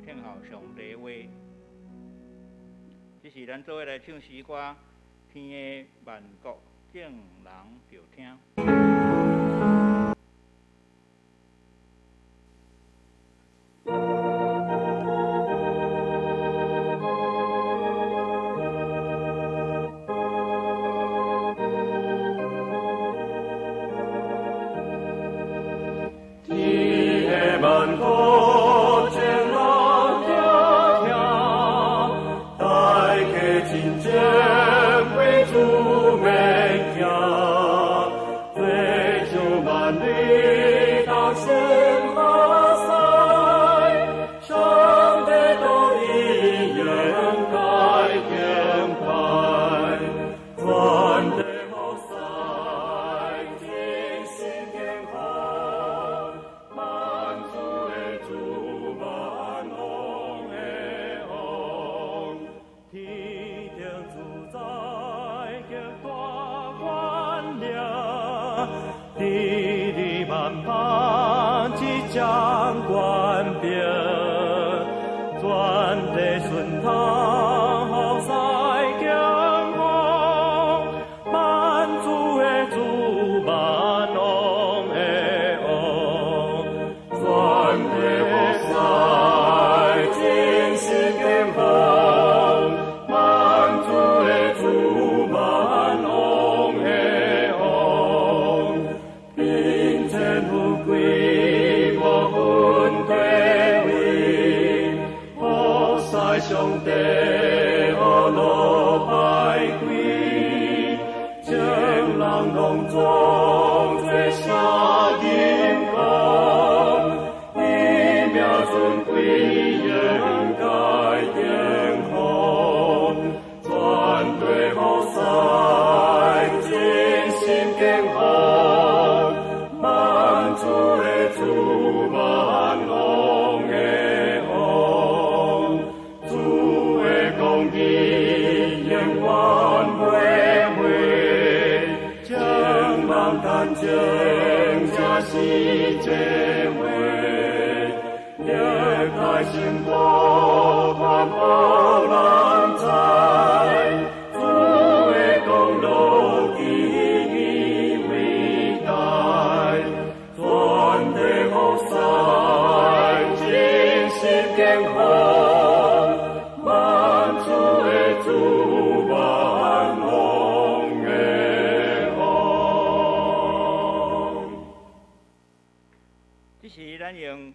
聽候上帝話。這是咱做伙來唱詩歌，天的萬國眾人著聽。天的萬國眾人著聽，大家真正為主免驚，追求萬里當先發賽，上帝都已應該敬拜，全地好賽，真心敬奉，萬族的主，萬王的王，天頂主宰極大權柄，治理萬邦執掌權柄，全地順從服侍敬奉，萬族的主，萬王的王，全地服侍真心敬奉，萬族的主，萬王的王，貧賤富貴無分地位，服侍上帝呵樂拜跪，眾人攏總做聲音講，伊名尊貴應該敬奉，全地服侍真心敬奉，萬族的主，萬王的王，主的公義永遠袂滅，眾人等靜，這是這話，熱帶星光全無人知，主的功勞極偉大，全地服侍真心敬奉，萬族的主，萬王的王。這是咱用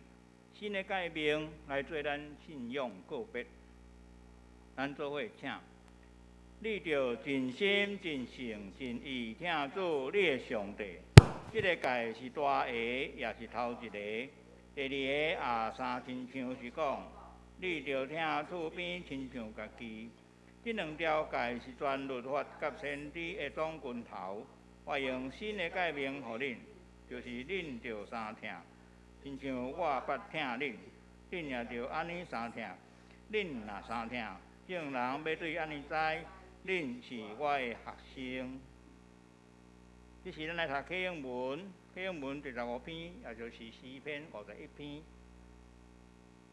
新的誡命來做咱信仰告別。咱做伙請，你著盡心、盡性、盡意疼主你的上帝。這个誡是大个，也是頭一個。第二个也相親像是講，你著疼厝邊親像家己。這兩條誡是全律法佮先知的總根頭。我用新的誡命予恁，就是恁著相疼，親像我捌疼恁，恁也著按呢相疼。恁若相疼，眾人欲對按呢知，恁是我的學生。這時咱來讀啟應文，啟應文第15篇，也就是詩篇51篇。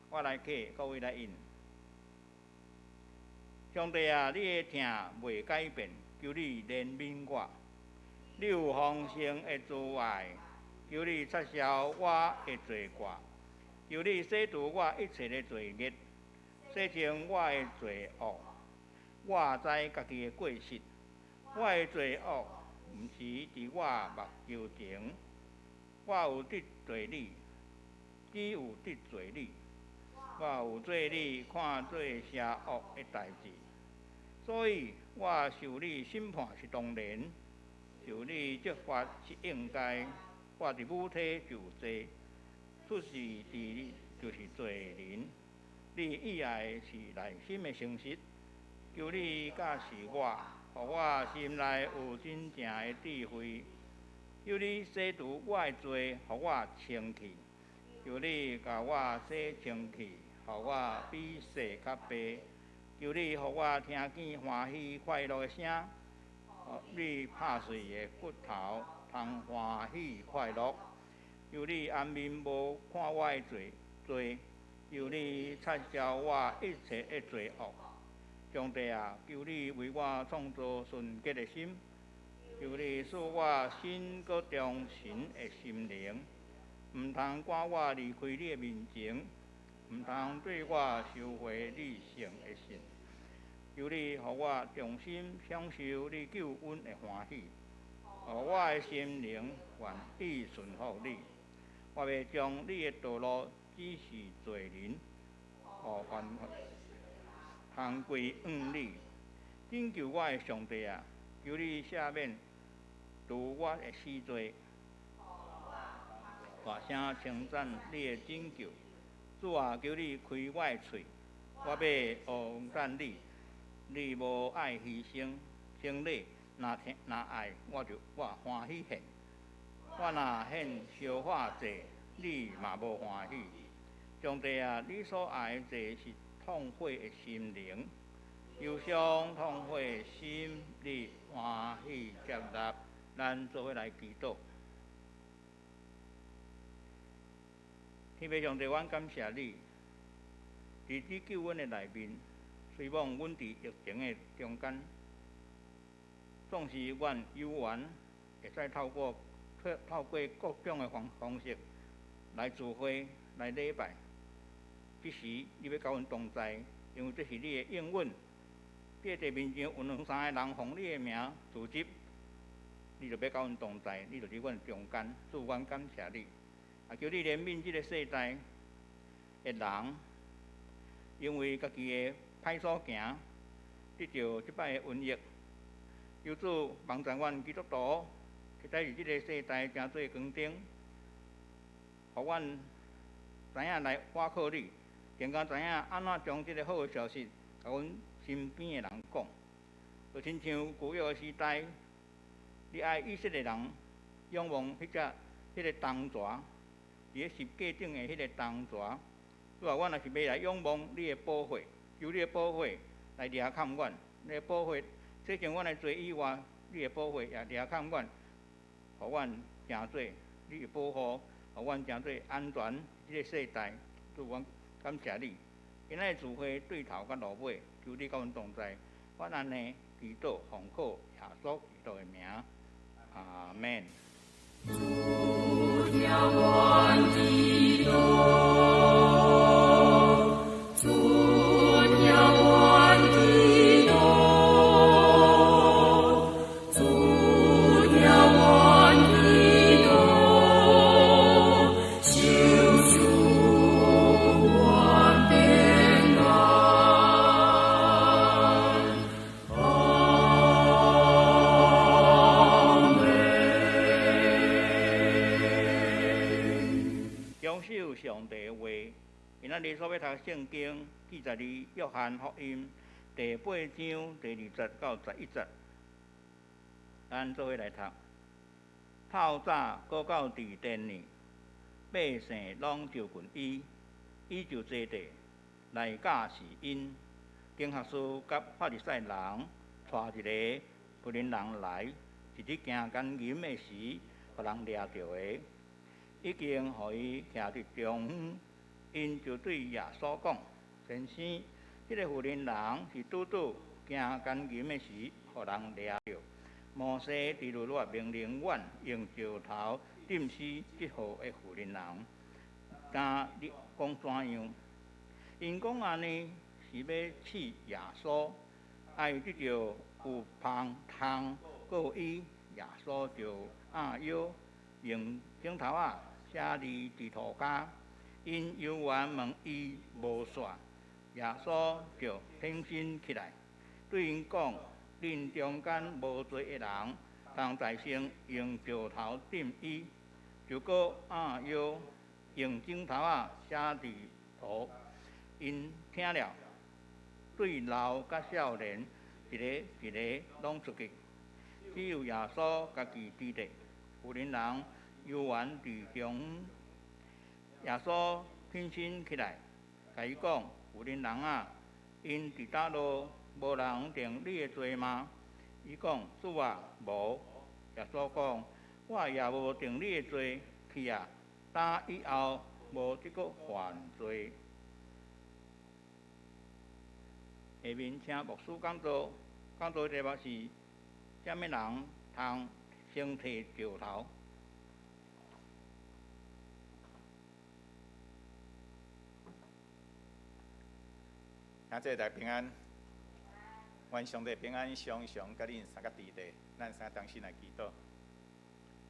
我來啟，各位來印。上帝啊，你的疼袂改變，求你憐憫我。你有豐盛的慈愛，求你擦消我的罪過，求你洗除我一切的罪孽，洗清我的罪惡。我知家己的過失，我的罪惡毋時佇我目睭前。我有得罪你，只有得罪你。我有做你看做邪惡的代誌，所以我受你審判是當然，受你責罰是應該。我佇母體就有罪，出世佇就是罪人。你意愛是內心的誠實，求你教示我，予我心內有真正的智慧。求你洗除我的罪，予我清去。求你共我洗清去，予我比雪較白。求你予我聽見歡喜快樂的聲，予你拍碎的骨頭通歡喜快樂。求你掩面無看我的罪，求你擦消我一切的罪惡。上帝啊，求你為我創造純潔的心，求你賜我新閣忠誠的心靈，毋通趕我離開你的面前，毋通對我收回你聖的神。求你予我重新享受你救恩的歡喜，予我的心靈願意順服你。我欲將你的道路指示罪人，予凡通歸向你。拯救我的上帝啊，求你赦免除我的死罪，大聲稱讚你的拯救。主啊，求你開我的喙，我欲頌讚你。你無愛犧牲牲禮，若聽若愛，我就我歡喜獻。我若獻燒化祭，你嘛無歡喜。上帝啊，你所愛的祭是痛悔的心靈，憂傷痛悔的心，你歡喜接納。咱做伙來祈禱。天父上帝，阮感謝你，佇你救阮的內面，雖罔阮佇疫情的中間，縱使阮有緣會使透過各種的方式來聚會、來禮拜，這時你欲佮阮同在，因為這是你的應允。你佇面前有兩三个人奉你的名聚集，你就欲佮阮同在，你就佇阮中間。主，阮感謝你，啊，求你憐憫這個世代的人，因為家己的歹所行，得著這擺的瘟疫。求主幫助阮基督徒，實在是這個世代成做光燈，予阮知影來倚靠你，更加知影按怎將這個好的消息共阮身邊的人講。就親像舊約的時代，你愛以色列人仰望彼個銅蛇，佇咧十誡頂的彼個銅蛇。主啊，阮若是欲來仰望你的寶血，求你的寶血來掠崁阮，你的寶血洗淨阮的罪以外，你的寶血也掠崁阮，予阮成做你的保護，予阮成做安全這个世代。主，阮感謝你。今仔日聚會對頭到落尾，求你佮阮同在。阮按呢祈禱，奉靠耶穌基督的名，阿門。主聽阮祈禱，主聽阮祈禱，主聽阮祈禱，求主阮平安。阿門。享受上帝的話，今仔日所欲讀聖經記載佇約翰福音第八章第二節到11節，咱做伙來讀。透早閣到佇殿裡，百姓攏就近伊，伊就坐地來教示𪜶。經學士佮法利賽人帶一個婦人人來，是佇行姦淫的時，予人掠著的，已經予伊徛佇中央。𪜶就對耶穌講：先生，這个婦人人是拄拄行姦淫的時，予人掠著。摩西佇律法命令阮用石頭釘死這號的婦人人，敢你講怎樣？𪜶講按呢是欲試耶穌，愛得著有芳通告伊。耶穌就按腰用指頭仔寫字佇塗跤。𪜶猶原問伊無煞，耶穌就挺身起來，對𪜶講：恁中間無罪的人，通在先用石頭釘伊，就閣按腰用指頭仔寫佇塗。𪜶聽了，對老佮少年一个一个攏出去，只有耶穌家己佇咧，婦人人猶原佇中央。耶穌挺身起來，共伊講：婦人人啊，𪜶佇佗落？無人定你的罪嗎？伊講：主啊，無。耶穌講：我也無定你的罪，去啊，打以後無再閣犯罪。下面請牧師講道，講道的題目是啥物人通先提石頭？兄弟大家平安，願上帝平安常常佮恁三個佇咧，咱三個同心來祈禱。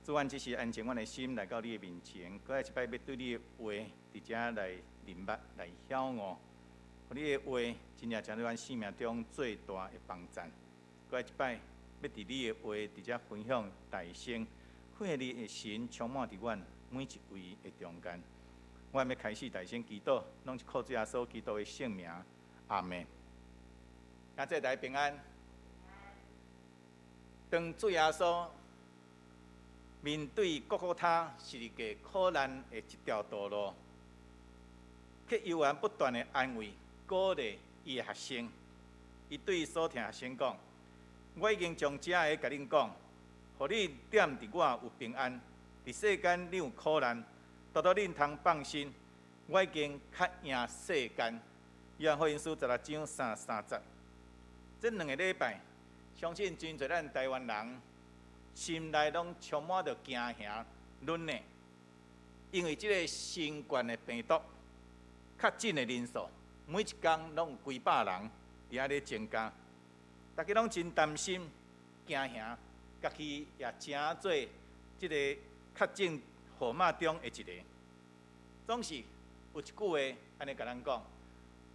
主，阮這時安靜阮的心來到你的面前，閣再一擺欲對你的話佇遮來認捌、來曉悟。予你的話真正成做阮生命中最大的幫贊。閣再一擺欲佇你的話佇遮分享大聲，感謝你的神充滿佇阮每一位的中間。阮欲開始大聲祈禱，攏是靠主耶穌基督的聖名。阿門。兄弟大家平安。當主耶穌面對各各他十字架苦難的這條道路，卻猶原不斷的安慰、鼓勵伊的學生。伊對所疼學生講：我已經將這个共恁講，予恁踮佇我有平安。佇世間恁有苦難，獨獨恁通放心，我已經較贏世間。約翰福音書16章33節。這兩個禮拜，相信真濟咱台灣人心內攏充滿著驚嚇、忍呢，因為這个新冠的病毒確診的人數，每一工攏有幾百人佇遐咧增加，大家攏真擔心、驚嚇，家己也成做這个確診號碼中的一個。總是有一句話按呢共咱講：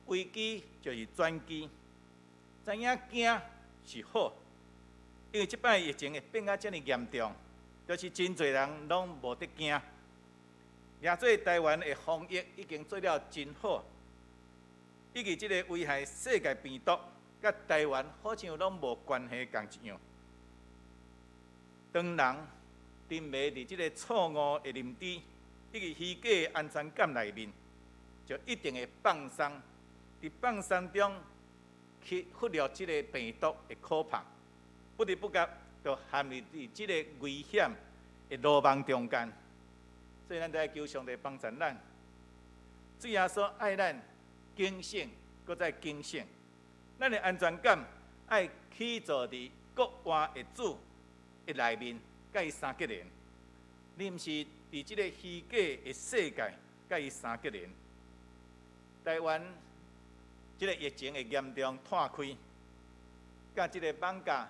危機就是轉機，知影驚是好，因為這擺疫情會變甲遮爾嚴重，就是真濟人攏無得驚。也做台灣的防疫已經做了真好，以及這个危害世界病毒，佮台灣好像攏無關係仝一樣。當人沉迷佇這个錯誤的認知以及虛假的安全感內面，就一定會放鬆。佇放鬆中去忽略這个病毒的可怕，不知不覺就陷入佇這个危險的羅網中間。所以咱得求上帝幫助咱。主耶穌愛咱警醒，閣再警醒。咱的安全感愛起坐佇復活的主的內面，佮伊相結連。你毋是佇這个虛假的世界，佮伊相結連。台灣這个疫情的嚴重湠開，佮這个艋舺茶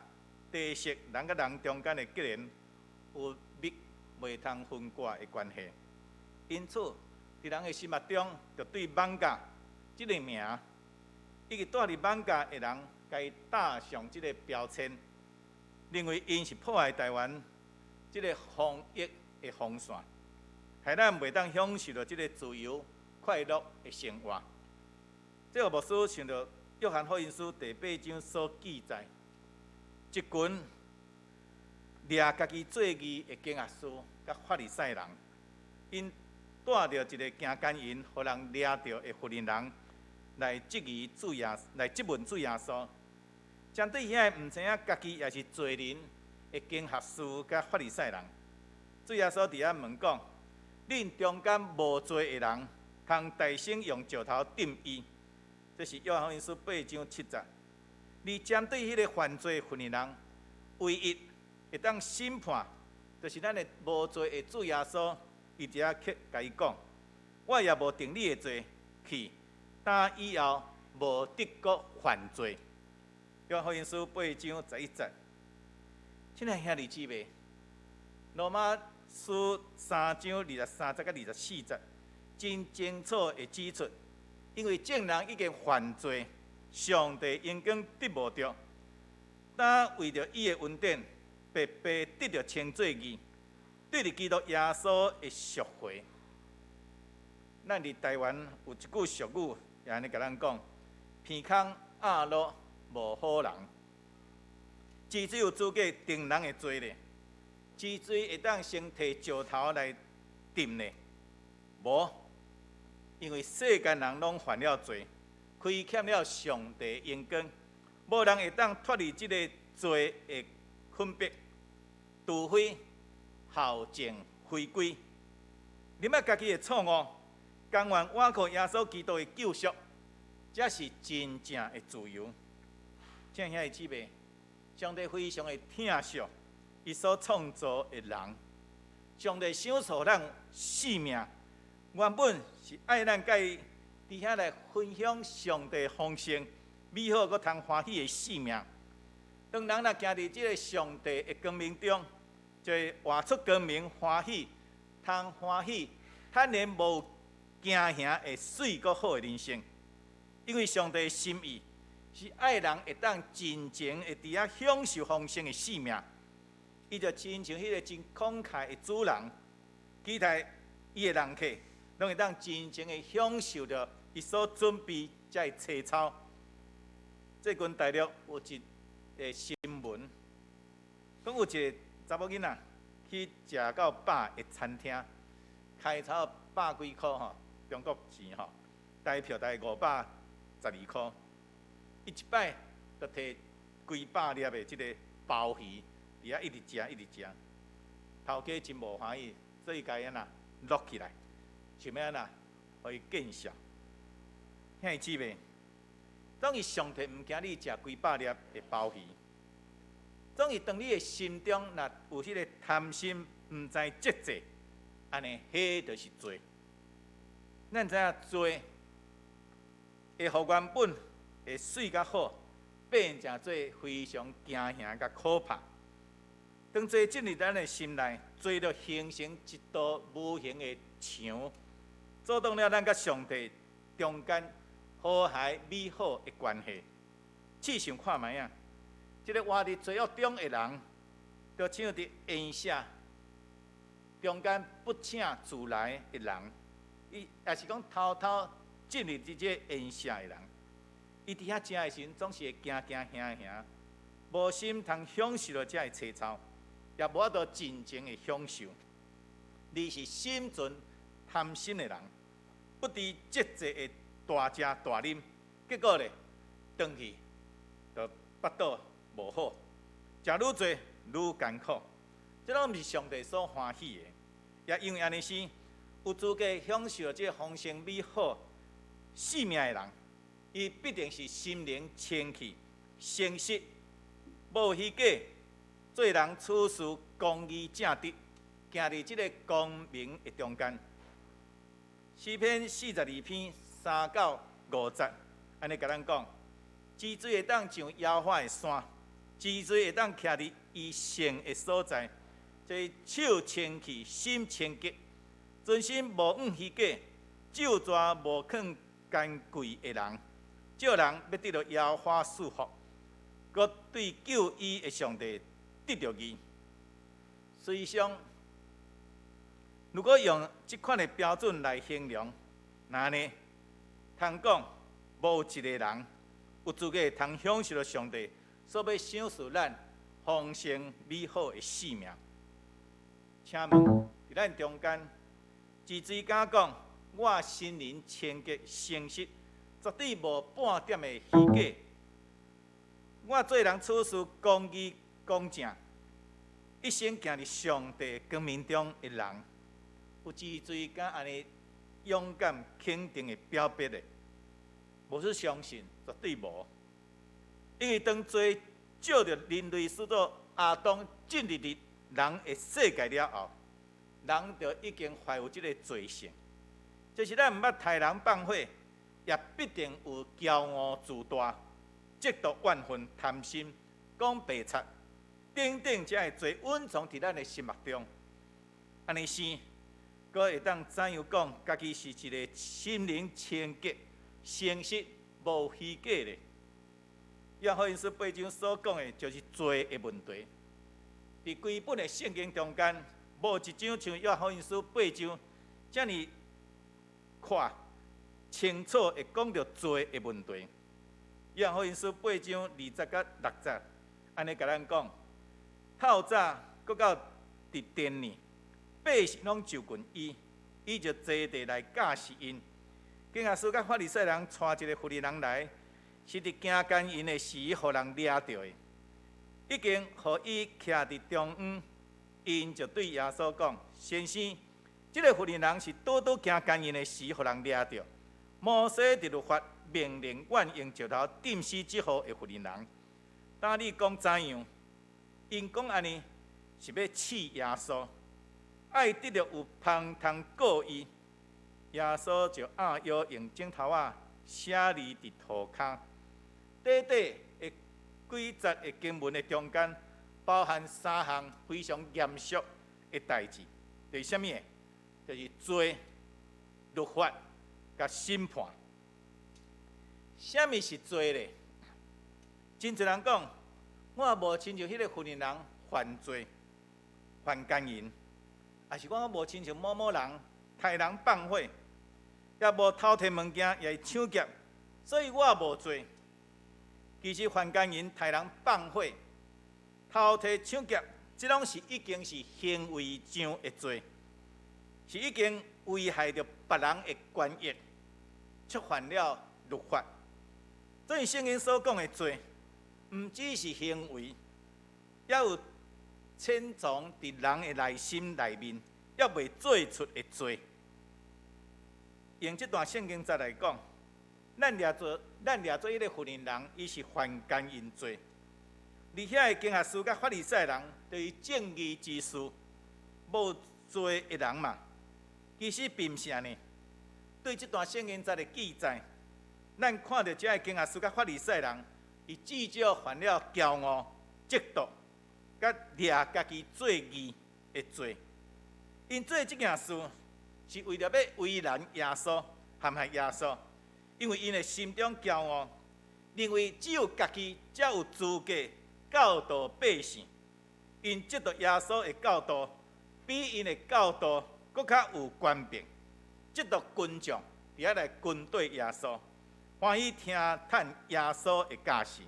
室人佮人中間的結連有密袂通分割的關係。因此，佇人的心目中，就對艋舺這个名，以及住佇艋舺的人，共伊打上這個標籤，認為𪜶是破壞台灣這个防疫的防線，害咱袂當享受著這个自由快樂的生活。這个牧師想著約翰福音書第八章所記載，一群掠家己做義的經學師佮法利賽人，𪜶帶著一个行姦淫，予人掠著的婦人來質疑主耶，來質問主耶穌。針對遐个毋知影家己也是罪人的經學師佮法利賽人，主耶穌佇遐問講：恁中間無罪的人，通大聲用石頭擲伊。這是約翰福音書8章7節。而針對彼个犯罪婦人，唯一會當審判，就是咱的無罪的主耶穌，伊佇遐去共伊講：我也無定你的罪，去，打以後無得閣犯罪。約翰福音書8章11節。親愛兄弟姊妹，羅馬書3章23節佮24節，真清楚的指出，因為眾人已經犯罪，上帝榮光得無著，但為著伊的恩典，白白得著稱做義，對著基督耶穌的贖回。咱佇台灣有一句俗語，也按呢共咱講：鼻空鴨落無好人。是誰有資格定人的罪咧？是誰會當先提石頭來擲咧？無。因為世間人攏犯了罪，虧欠了上帝榮光，無人會當脫離這个罪的捆縛，除非校正回歸。認捌家己的錯誤，甘願倚靠耶穌基督的救贖，才是真正的自由。親愛兄弟姊妹，上帝非常的疼惜伊所創造的人，上帝賞賜咱生命，原本是愛咱佮伊佇遐來分享上帝豐盛、美好、閣通歡喜的生命。當人若行佇這个上帝的光明中，就會活出光明、歡喜、通歡喜、坦然無驚嚇的媠閣好的人生。因為上帝的心意是愛人會當盡情的佇遐享受豐盛的生命。伊就親像彼个真慷慨的主人，期待伊的人客攏會當盡情的享受著伊所準備這个餐餐。最近大陸有一个新聞，講有一个查某囡仔去食到飽的餐廳，開鈔百幾箍吼，中國錢吼，台票大概512箍。伊一擺就提幾百粒的這个鮑魚，佇遐一直食一直食，頭家真無歡喜，所以共伊按怎錄起來，想欲按怎，予伊見笑。兄弟姊妹，總是上帝毋驚你食幾百粒的鮑魚，總是當你的心中若有彼个貪心，毋知節制，按呢，彼就是罪。咱知影罪會予原本的媠佮好，變成做非常驚嚇佮可怕。當罪進入咱的心內，罪就形成一道無形的牆，阻擋了咱佮上帝中間和諧美好的關係。試想看覓仔，這个活佇罪惡中的人，就像佇宴席中間不請自來的人，伊也是講偷偷進入佇這个宴席的人，伊佇遐食的時陣，總是會驚驚嚇嚇，無心通享受著這个餐餐，也無法度盡情的享受。而是心存貪心的人，不知節制的大食大啉，結果咧，轉去就腹肚無好，食愈濟愈艱苦，這攏毋是上帝所歡喜的。也因為按呢時，有資格享受這个豐盛美好生命的人，伊必定是心靈清氣、誠實、無虛假，做人處事公義正直，行佇這个光明的中間。詩篇42篇3到5節，按呢共咱講：這罪會當上耶和華的山，這罪會當徛佇伊聖的所在，這手清氣、心清潔，存心無往虛假，咒詛無囥權貴的人，這人欲得著耶和華賜福，閣對救伊的上帝得著義。實際上，如果用這款的標準來形容，那呢，通講無一個人有資格通享受著上帝所欲賞賜咱豐盛美好的生命。請問，佇咱中間，真濟敢講我心靈清潔誠實，絕對無半點的虛假。我做人處事公義公正，一生行佇上帝光明中的人，有真濟敢按呢勇敢肯定的表白的？無是相信，絕對無。因為當罪藉著人類始祖亞當進入佇人的世界了後，人就已經懷有這个罪性。這是咱毋捌刣人放火，也必定有驕傲自大、嫉妒怨恨、貪心、講白賊等等，這个罪隱藏佇咱的心目中。按呢時，閣會當怎樣講？家己是一个心靈清潔、誠實、無虛假的？約翰福音書八章所講的，就是罪的問題。佇規本的聖經中間，無一章像約翰福音書八章遮爾闊清楚會講著罪的問題。約翰福音書八章2節到6節，按呢共咱講：透早閣到佇殿裡，百姓攏就近伊，伊就坐地來教示𪜶。經學師佮法利賽人帶一个婦人來，是佇行姦淫的時，予人掠著的，已經予伊徛佇中央，𪜶就對耶穌講：先生，這个婦人是拄拄行姦淫的時，予人掠著。摩西佇律法命令阮用石頭釘死這號的婦人。當你講怎樣？𪜶講按呢是欲試耶穌，愛得著有芳通告伊。耶穌就按腰用指頭仔寫字佇塗跤。短短的幾節的經文的中間，包含三項非常嚴肅的代誌，就是啥物？就是罪、律法、佮審判。啥物是罪咧？真濟人講，我無親像彼个婦人人犯罪、犯姦淫，抑是講我無親像某某人刣人放火，也無偷提物件，抑是搶劫，所以我無罪。其實犯姦淫、刣人放火、偷提搶劫，這攏是已經是行為上的罪，是已經危害著別人的權益，觸犯了律法。所以聖經所講的罪，毋只是行為，也有潛藏佇人的內心內面，猶未做出的罪。用這段聖經節來講，咱掠做彼个婦人人，伊是犯姦淫罪。而遐个經學師佮法利賽人，就是正義之士，無罪的人嘛。其實並毋是按呢。對這段聖經節的記載，咱看著這个經學師佮法利賽人，伊至少犯了驕傲、嫉妒，佮掠家己做義的罪。𪜶做這件事，是為著欲為難耶穌、陷害耶穌，因為𪜶的心中驕傲，認為只有家己才有資格教導百姓。𪜶嫉妒耶穌的教導，比𪜶的教導閣較有權柄。嫉妒群眾佇遐來跟隨耶穌，歡喜聽嘆耶穌的教示。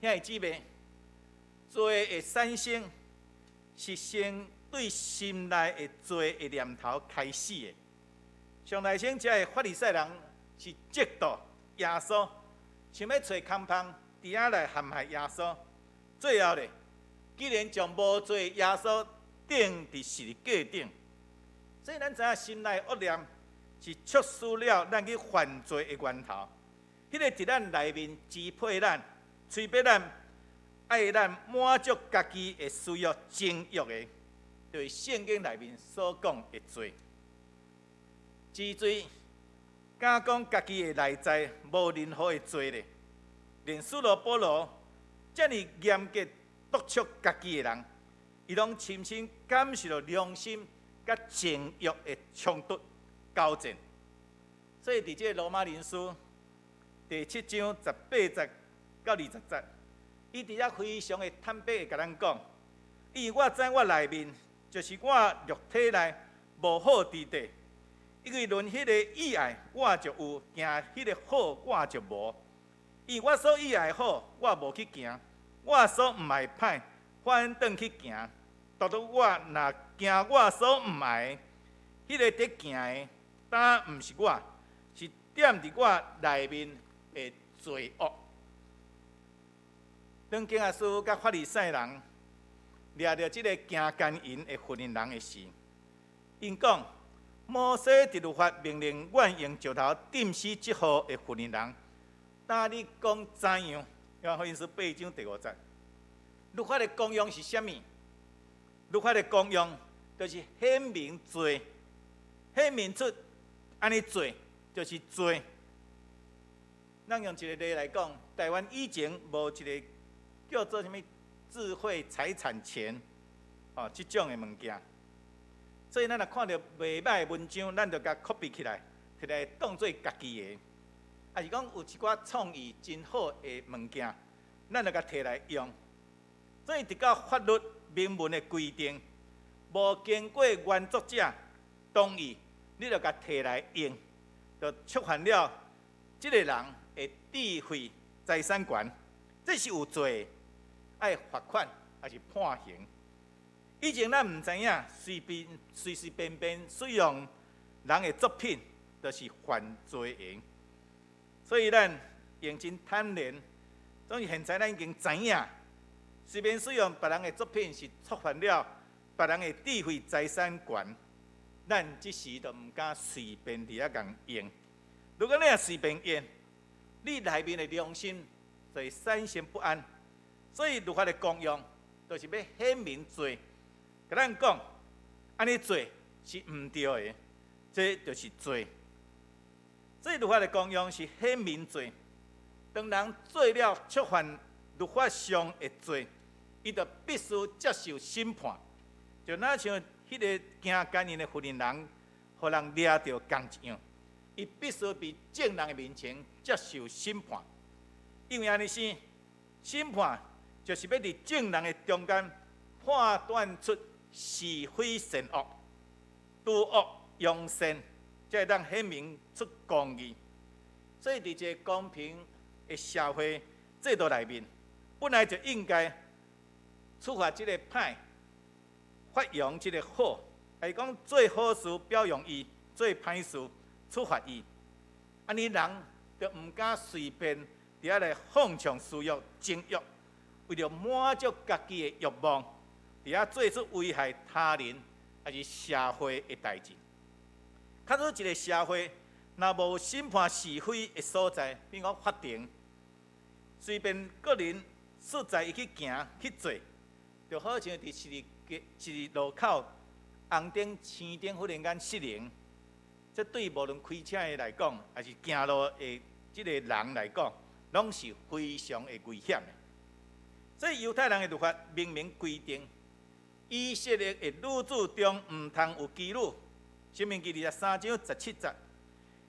兄弟姊妹，罪的產生是先對心內的罪的念頭開始的。上來先，這个法利賽人是嫉妒耶穌，想欲揣空芳佇遐來陷害耶穌。最後咧，竟然將無罪耶穌釘佇十字架頂。所以咱知影心內惡念是促使了咱去犯罪的源頭。彼个佇咱內面支配咱、催逼咱、愛咱滿足家己的私欲、情欲的，就是聖經內面所講的罪。之罪，敢講家己的內在無任何的罪咧，連使徒保羅遮爾嚴格督促家己的人，伊攏親身感受著良心佮情欲的衝突交戰。所以佇這个羅馬人書第七章十八節到二十節，伊佇遐非常的坦白的共咱講，因為我知我內面就是我肉體內無好之地，因為論彼个意愛，我就有；行彼个好，我就無。因為我所意愛好，我無去行；我所毋愛歹，反轉去行。獨獨我若行我所毋愛，彼个佇行的，當毋是我，是踮佇我內面的罪惡。當經學師佮法利賽人掠著這个行姦淫的婦人人的時，𪜶講摩西佇律法命令阮用石頭釘死這號的婦人人，當你講怎樣？約翰福音書八章第五節，律法的功用是啥物？律法的功用就是顯明罪，顯明出按呢做就是罪。咱用一个例來講，台灣以前無一个叫做啥物智慧財產權，哦，這種的物件。所以咱若看著袂䆀的文章，咱就共 copy 起來，摕來當做家己的。抑是講有一寡創意真好的物件，咱就共摕來用。所以，直到法律明文的規定，無經過原作者同意，你就共摕來用，就觸犯了這个人的智慧財產權，這是有罪的，愛罰款抑是判刑。以前咱毋知影，隨便隨隨便便使用人的作品，就是犯罪的。所以咱認真坦然，總是現在咱已經知影，隨便使用別人的作品是觸犯了別人的智慧財產權，咱這時就毋敢隨便佇遐共用。如果你若隨便用，你內面的良心就會產生不安，所以律法的功用，就是欲顯明罪。共咱講，按呢做是毋對的，這就是罪。所以律法的功用是顯明罪。當人做了觸犯律法上的罪，伊就必須接受審判。就若像彼个行姦淫的婦人，予人掠著仝一樣，伊必須佇眾人的面前接受審判。因為按呢生，審判就是欲佇眾人的中間判斷出是非善惡，除惡揚善，才會當顯明出公義。所以，佇一個公平的社會制度內面，本來就應該處罰這个歹，發揚這个好。抑是講做好事表揚伊，做歹事處罰伊。按呢人就毋敢隨便佇遐來放縱私欲、情欲，為著滿足家己的欲望，佇遐做出危害他人抑是社會的代誌。假使一个社會若無審判是非的所在，比如講法庭，隨便個人實在伊去行去做，就好像佇十字路口紅燈、青燈忽然間失靈，這對無論開車的來講，抑是行路的這个人來講，攏是非常的危險的。所以猶太人的律法明明規定，以色列的女子中毋通有妓女。申命記23章17節。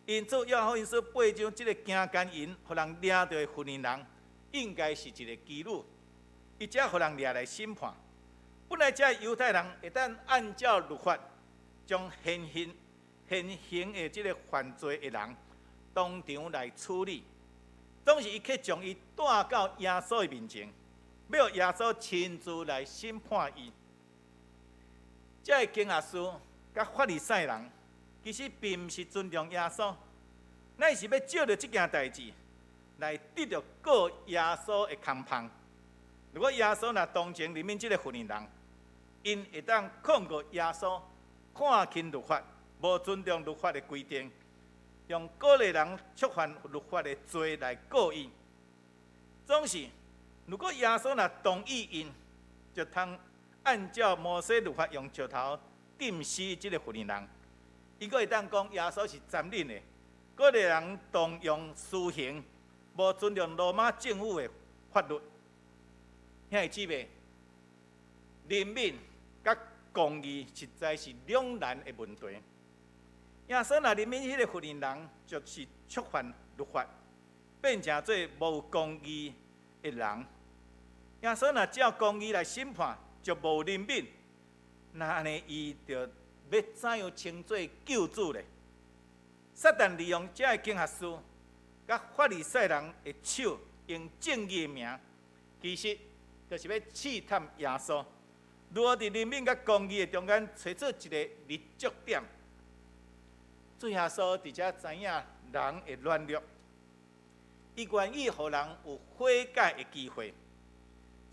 因此，約翰福音書八章這个行姦淫，予人掠著的婦人，應該是一个妓女，伊才予人掠來審判。本來這猶太人會當按照律法，將現行的這个犯罪的人當場來處理，總是伊卻將伊帶到耶穌的面前，欲耶穌親自來審判伊。這个經學士佮法利賽人，其實並毋是尊重耶穌，乃是欲藉著這件代誌來得著告耶穌的空縫。如果耶穌若同情憐憫這个婦人，𪜶會當控告耶穌看輕律法，無尊重律法的規定，用鼓勵人觸犯律法的罪來告伊。總是，如果耶穌若同意𪜶，就通按照摩西律法用石頭釘死這个婦人。伊閣會當講耶穌是殘忍的，鼓勵人動用私刑，無尊重羅馬政府的法律。兄弟姊妹，憐憫佮公義實在是兩難的問題。耶穌若憐憫彼个婦人，就是觸犯律法，變成做無公義的人。耶穌若照公義來審判，就無憐憫，那按呢伊就欲怎樣稱做救主咧？撒旦利用這个經學士佮法利賽人的手，用正義的名，其實就是欲試探耶穌，如何佇憐憫佮公義的中間揣出一个立足點。主耶穌佇遮知影人的軟弱，伊願意予人有悔改的機會。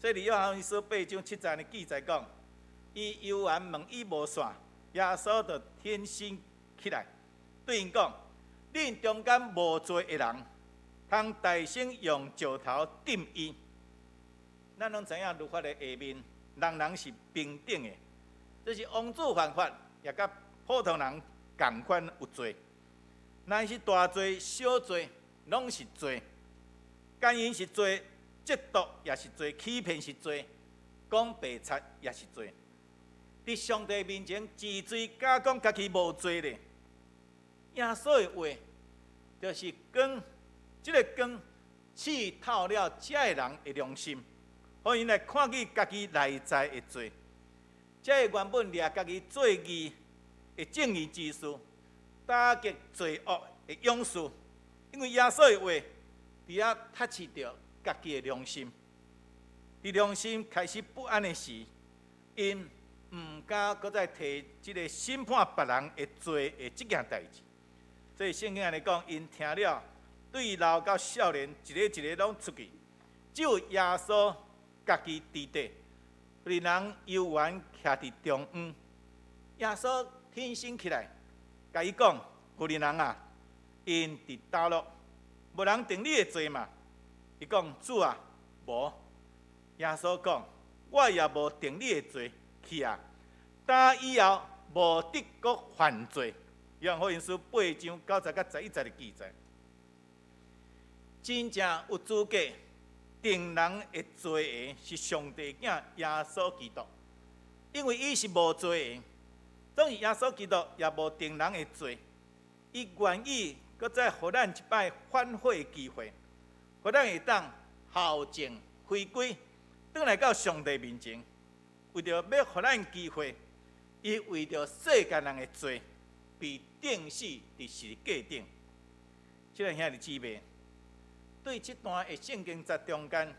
所以，約翰福音書八章七節的記載講，伊猶原問意無散，耶穌就転身起來，對𪜶講：恁中間無罪的人，通大先用石頭擲伊。咱攏知影律法的下面，人人是平等的，這是王子犯法，也佮普通人仝款有罪。若是大罪、小罪，攏是罪。姦淫是罪，嫉妒也是罪，欺騙是罪，講白賊也是罪。佇上帝面前，是誰敢講家己無罪咧？耶穌的話就是光，這个光刺透了這个人的良心，予𪜶來看見家己內在的罪。這个原本掠家己做義的正義之士，打擊罪惡的勇士，因為耶穌的話，佇遐踢刺著家己的良心。佇良心開始不安的時，𪜶毋敢閣再提這个審判別人的罪的這件代誌。所以聖經按呢講，𪜶聽了，對老到少年，一個一个攏出去，只有耶穌家己佇底，婦人猶原徛佇中央。耶穌挺身起來，共伊講：婦人啊，𪜶佇佗落，無人定你的罪嗎？伊講：主啊，無。耶穌講：我也無定你的罪，去啊！打以後無得閣犯罪。約翰福音書8章9節佮11節的記載，真正有資格定人的罪的是上帝囝耶穌基督，因為伊是無罪的，總是耶穌基督也無定人的罪，伊願意閣再予咱一擺反悔的機會，予咱會當孝正回歸，轉來到上帝面前，為著欲予咱機會，伊為著世間人的罪被釘死佇十字架頂。親愛兄弟姊妹，對這段的聖經節中間，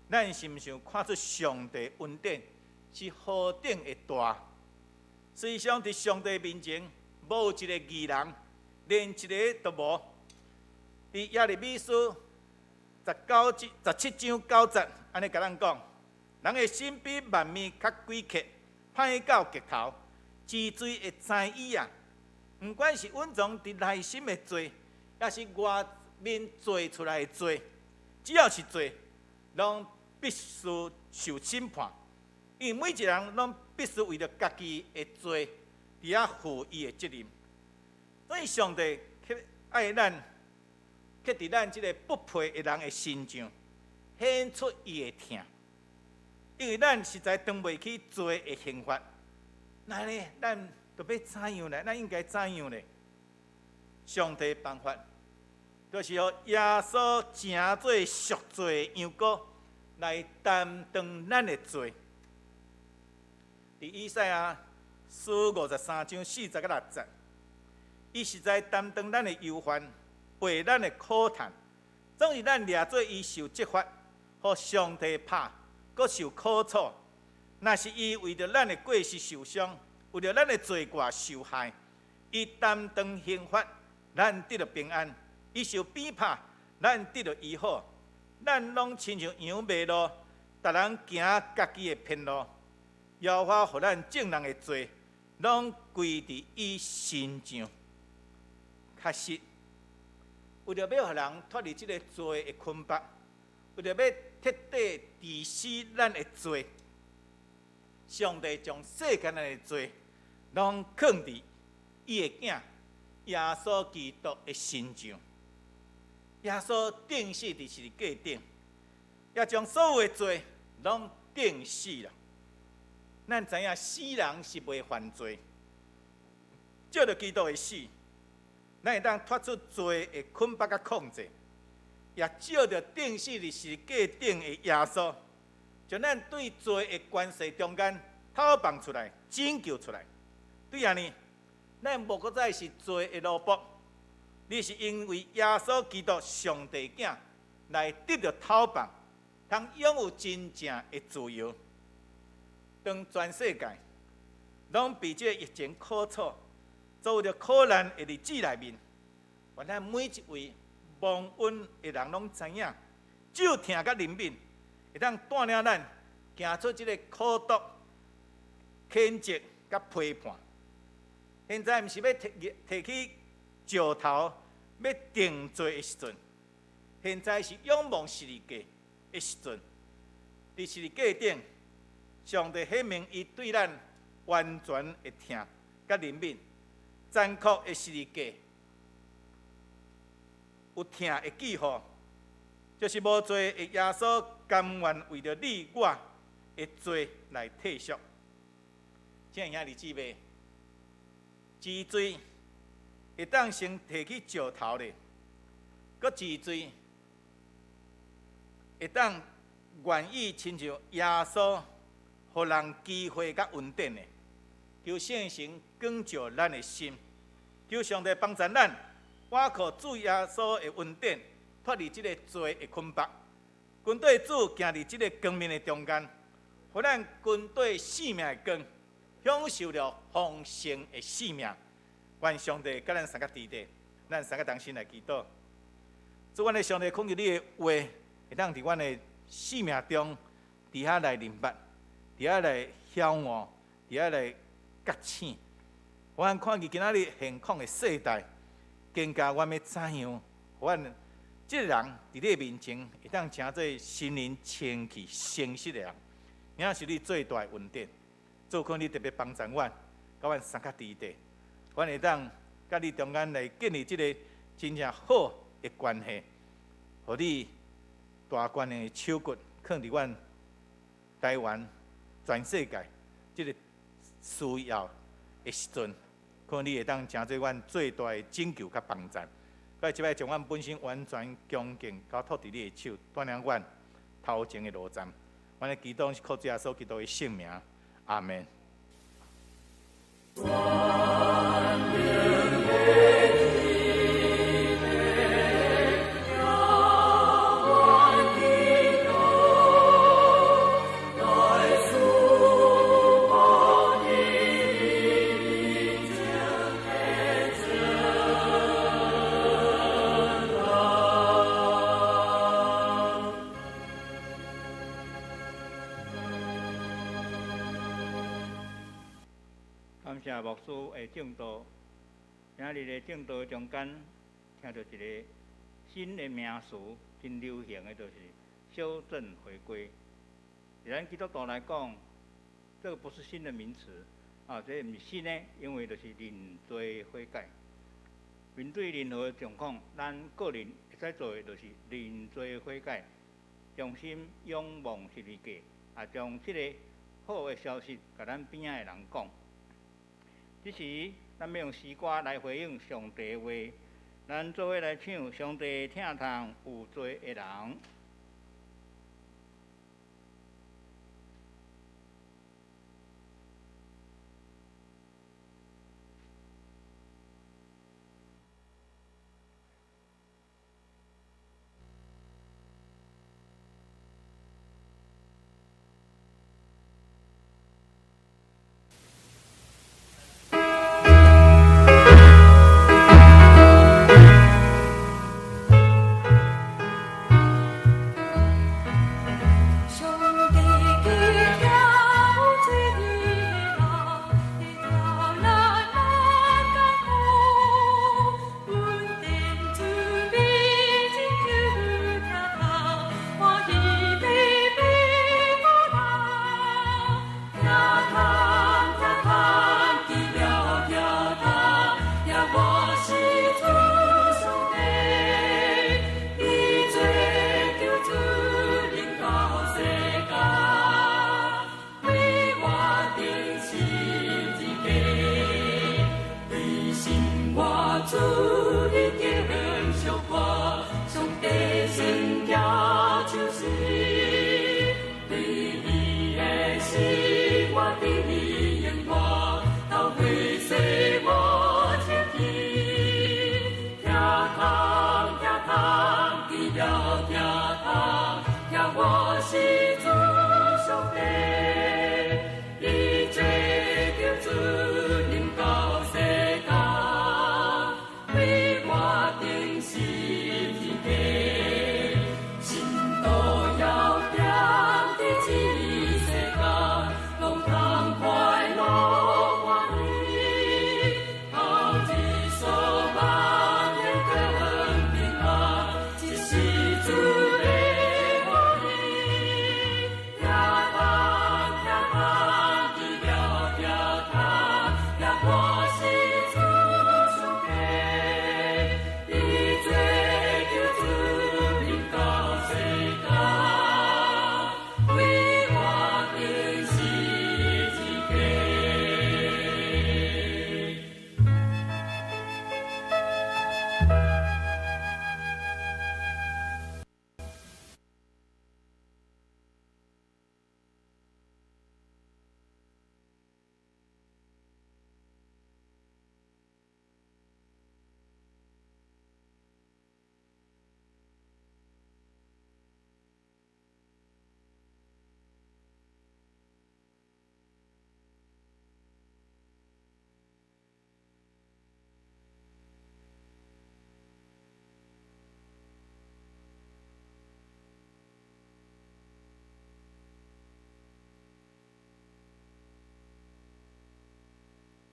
咱是毋是有看出上帝恩典是何等的大？實際上，佇上帝面前，無一個義人，連一個都無。佇耶利米書19、17章9節，按呢共咱講：人的心比萬物較詭譎，歹到極頭，是誰會知伊啊？毋管是隱藏佇內心的罪，抑是外面做出來的罪，只要是罪，攏必須受審判。因為每一個人攏必須為著家己的罪，佇遐負伊的責任。所以上帝卻愛咱，卻佇咱這個不配的人的身上顯出伊的疼。因為咱實在擔袂起罪的刑罰，那呢，咱就欲怎樣呢？咱應該怎樣呢？上帝辦法，就是予耶穌成做贖罪的羊羔，來擔當咱的罪。佇以賽亞書53章4節佮6節，伊實在擔當咱的憂患，背咱的苦嘆，總是咱掠做伊受責罰，予上帝拍，閣受苦楚。若是伊為著咱的過失受傷，為著咱的罪過受害，伊擔當刑罰，咱得著平安；伊受鞭拍，咱得著醫好。咱攏親像羊迷路，逐人行家己的偏路。耶和華予咱眾人的罪，攏歸佇伊身上。確實，為著欲予人脫離這個罪的捆綁，為著欲徹底治死咱的罪，上帝將世間人的罪，攏囥佇伊的囝耶穌基督的身上。耶穌釘死佇十字架頂，也將所有的罪攏釘死啦。咱知影死人是袂犯罪，藉著基督的死，咱會當脫出罪的捆綁佮控制，也藉著釘死佇十字架頂的耶穌，將咱對罪的權勢中間討放出來，拯救出來。對按呢，咱無閣再是罪的奴僕，你是因為耶穌基督上帝囝來得著討放，通擁有真正的自由。當全世界攏被這個疫情苦楚，遭著苦難的日子內面，願咱每一位蒙恩的人攏知影，主疼佮憐憫，會當帶領咱行出這個苦毒、譴責佮批判。現在毋是欲提起石頭欲定罪的時陣，現在是仰望十字架的時陣。佇十字架頂，上帝顯明伊對咱完全的疼佮憐憫，殘酷的十字架有疼的記號，就是無罪的耶穌甘願為著你我的罪來退贖。親愛兄弟姊妹，治罪會當先提起石頭咧，閣治罪會當願意親像耶穌，予人機會佮恩典的，求聖神光照咱的心，求上帝幫助咱，倚靠主耶穌的恩典，脫離這個罪的捆綁，跟綴主行佇這個光明的中間，予咱跟綴生命的光，享受著豐盛的生命。願上帝佮咱三個弟弟，咱三個同心來祈禱。主，阮的上帝，懇求你的話，會當佇阮的生命中，佇遐來明白，佇遐來曉悟，佇遐來覺醒。阮看見今仔日現況的世代，更加阮欲怎樣，予阮這个人佇你面前會當成做心靈清氣誠實的人，也是你最大的恩典。主可你特別幫助阮，共阮相較弟弟，阮會當佮你中間來建立這个真正好的關係，予你大權的手骨囥佇阮台灣全世界這个需要的時陣，可你會當成做阮最大的拯救佮幫助。閣這擺將阮本身完全恭敬交託佇你的手，帶領阮頭前的路站。阮的祈禱是靠主耶穌基督的聖名，阿門。感謝牧師的證道，今日的證道中間聽著一个新的名詞，真流行的就是修正回歸。佇咱基督徒來講，這个不是新的名詞啊，這毋是新的，因為就是認罪悔改。面對任何狀況，咱個人會使做的就是認罪悔改，衷心仰望十字架，啊，將這个好的消息共咱邊仔的人講。這時，咱欲用詩歌來回應上帝的話，咱做伙來唱：上帝疼痛有罪的人。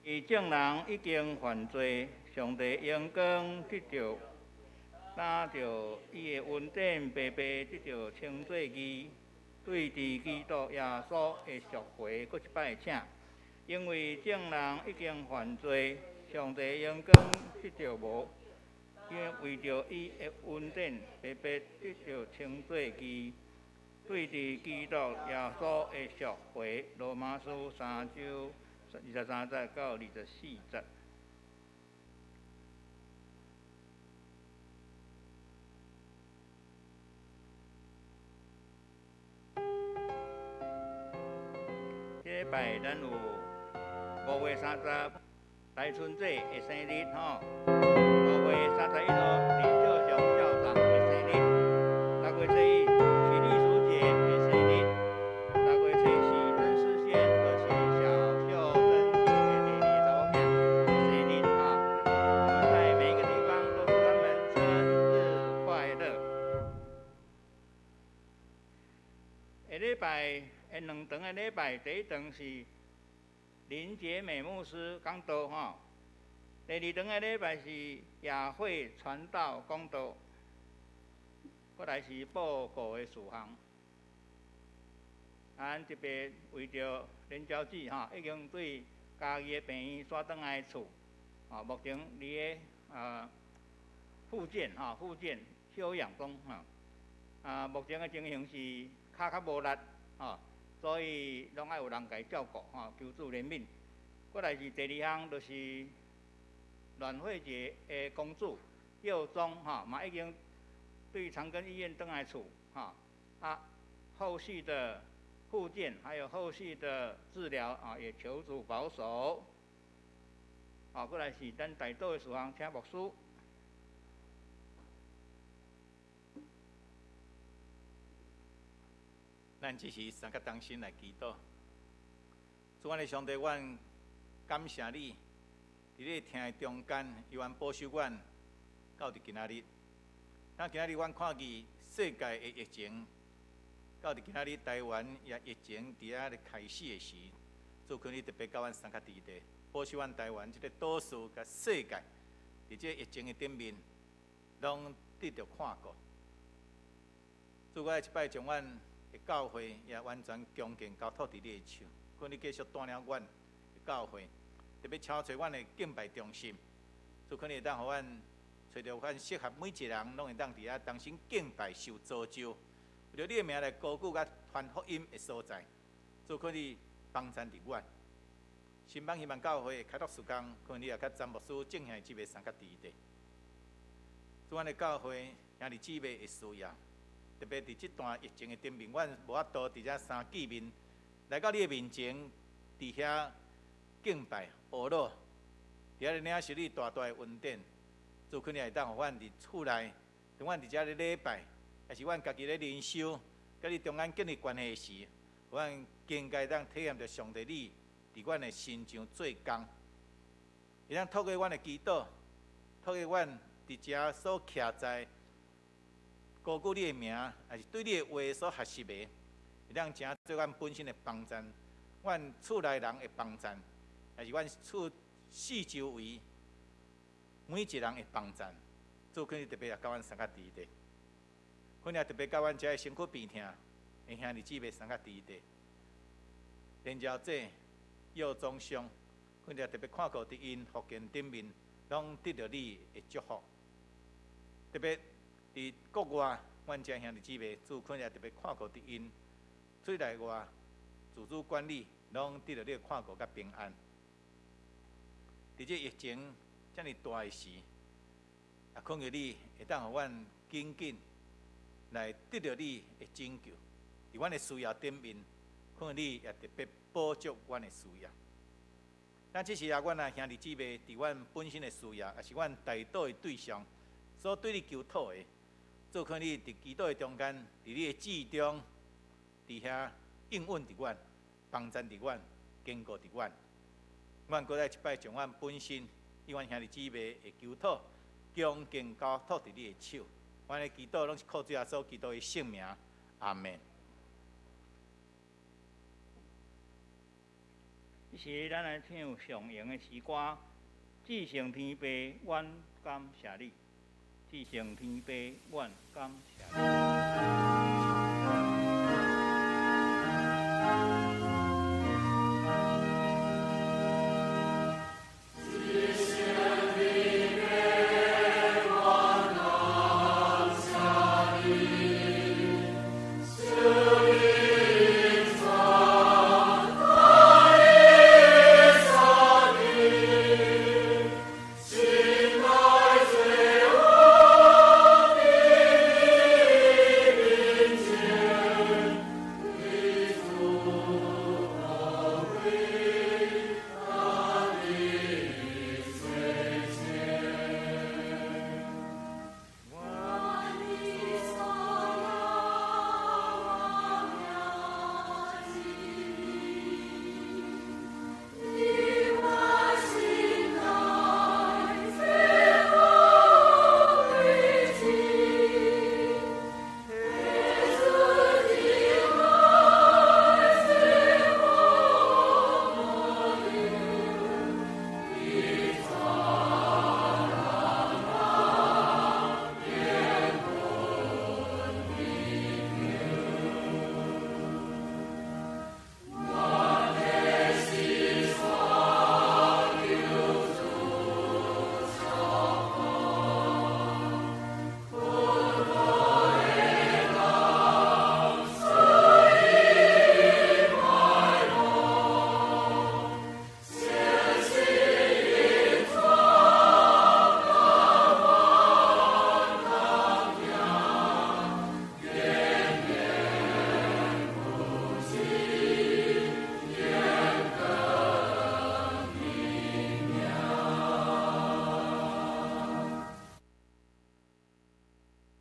伊眾人已經犯罪，上帝榮光得著担著伊的恩典，白白得著稱做義，對治基督耶穌的贖回，閣一擺請。因為眾人已經犯罪，上帝榮光得著無，因為著伊的恩典，白白得著稱做義，對治基督耶穌的贖回。羅馬書三章23節到24節。這禮拜咱有5月30大春節的生日吼，5月31號林秀雄校長的生日，6月初一許麗淑姐的生日，6月初四曾思仙就是小秀珍姐的弟弟查某囝的生日哈。我們在每一個地方都祝他們生日快樂。下禮拜下兩場的禮拜，第一場是林杰美牧師講道吼，第二場的禮拜是雅慧傳道講道，過來是報告的事項。啊，咱特別為著連嬌姊吼，已經對嘉義的病院煞轉來厝，吼，目前佇个復健吼，復健休養中吼，啊，目前的情形是跤較無力吼，所以攏愛有人共伊照顧吼，求主憐憫。過來是第二項，就是阮慧姐的公主幼宗吼，嘛已經對長庚醫院轉來厝吼，啊，後續的復健還有後續的治療啊，也求主保守。好，過來是咱代禱的事項，請牧師。咱這時三個同心來祈禱。主，阮的上帝，阮感謝你，佇你疼的中間，猶原保守阮到佇今仔日。咱今仔日阮看見世界的疫情，到佇今仔日台灣也疫情佇遐咧開始的時，主求你特別佮阮相佮佇咧，保守阮台灣這個島嶼佮世界，佇這個疫情的頂面，攏得著看顧。主，我這擺將阮的教會也完全恭敬交託佇你的手，求你繼續帶領阮的教會，特別超揣阮的敬拜中心，主求你會當予阮揣著阮適合每一個人，攏會當佇遐同心敬拜受造就，為著你的名來高舉佮傳福音的所在，主求你幫贊佇阮。新邦希望教會開拓事工，求你也佮詹牧師眾兄弟姊妹相佮佇咧。主，阮的教會兄弟姊妹的需要。特別佇這段疫情的頂面，阮無法度佇遮相見面，來到你的面前，佇遐敬拜、學樂，佇遐咧領受你大大的恩典。主，求你會當予阮佇厝內，當阮佇遮咧禮拜，抑是阮家己咧靈修，佮你中間建立關係時，予阮更加當體驗著上帝你佇阮的身上做工，會當透過阮的祈禱，透過阮佇遮所徛在高舉你的名，抑是對你的話所學習的，會當成做阮本身的幫贊，阮厝內人的幫贊，抑是阮厝四周圍每一人的幫贊。主求你特別也佮阮相佮佇咧，求你也特別佮阮遮的身軀病痛的兄弟姊妹相佮佇咧，連嬌姐、藥妝商，求你也特別看顧佇𪜶復健頂面，攏得著你的祝福，特別佇國外，阮遮兄弟姊妹，主求你也特別看顧佇𪜶出內外自主管理，攏得著你的看顧佮平安。佇這疫情遮爾大的時，也懇求你會當予阮緊緊來得著你的拯救。佇阮的需要頂面，懇求你也特別補足阮的需要。咱這時啊，阮啊兄弟姊妹，佇阮本身的需要，抑是阮代禱的對象，所對你求討的，主求你佇祈禱的中間，佇你的旨中，佇遐應允佇阮，幫贊佇阮，堅固佇阮。阮閣再一擺將阮本身與阮兄弟姊妹的求討，恭敬交託佇你的手。阮的祈禱攏是靠主耶穌基督的聖名，阿們。這時，咱來唱上榮的詩歌，至聖天父，阮感謝你。至聖天父，阮感謝你。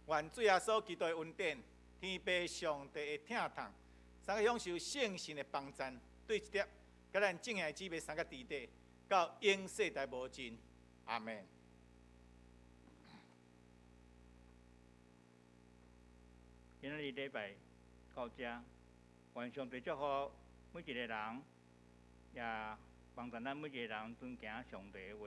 願主耶穌基督的恩典、天父上帝的疼痛，三个享受聖神的幫贊，對一粒，佮咱眾兄弟姊妹三个弟弟，到永世代無盡。阿門。今仔日禮拜到這，願上帝祝福每一個人，也幫助咱每一個人遵行上帝的話。